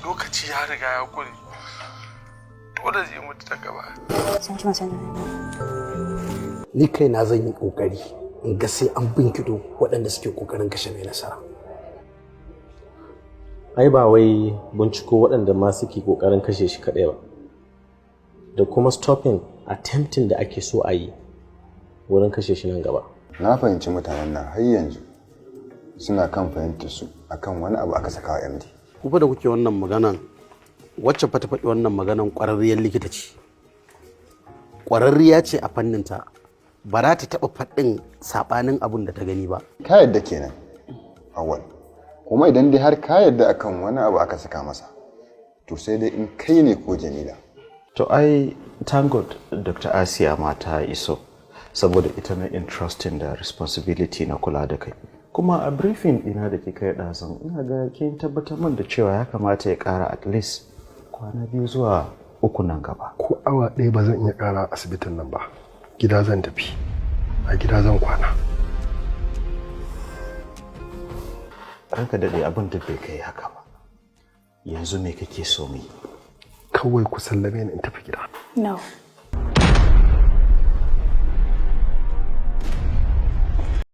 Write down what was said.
Lokaci ya riga ya kure, dole zai mutu daga baya. Ni kaina zan yi kokari in ga sai an binkido waɗanda suke kokarin kashe Mai Nasara. Ai ba wai binciko waɗanda ma suke ƙoƙarin kashe shi kaɗai ba, da kuma stopping attempting da ake so a yi wurin kashe shi nan gaba. Na fahimci mutanen nan har yanzu suna kan fahimtar su akan wani abu aka saka wa MD. Ku fa da kuke wannan maganan, wacce fa ta faɗi wannan maganan ƙwararriyar likita ce, ƙwararriya ce a fanninta, ba za ta taɓa faɗin saɓanin abin da ta gani ba. Ka yadda kenan, Awal. Kuma idan dai har ka yadda akan wani abu aka saka masa, to sai dai in kai ne ko Jamila. To ai thank God Dr. Asiya ma ta iso, saboda ita na entrusting da responsibility na kula da kai. Kuma a briefing ina da kika yi ɗazun, ina ga kin tabbatar min da cewa ya kamata ya ƙara at least kwana 2 zuwa 3 nan gaba. Ko awa 1 ba zan iya ƙara a asibitin nan ba. Gida zan tafi, a gida zan kwana. Ranka daɗe, abin da bai kai haka ba. Yanzu me kake so mu yi? Kawai ku sallame ni in tafi gida. No.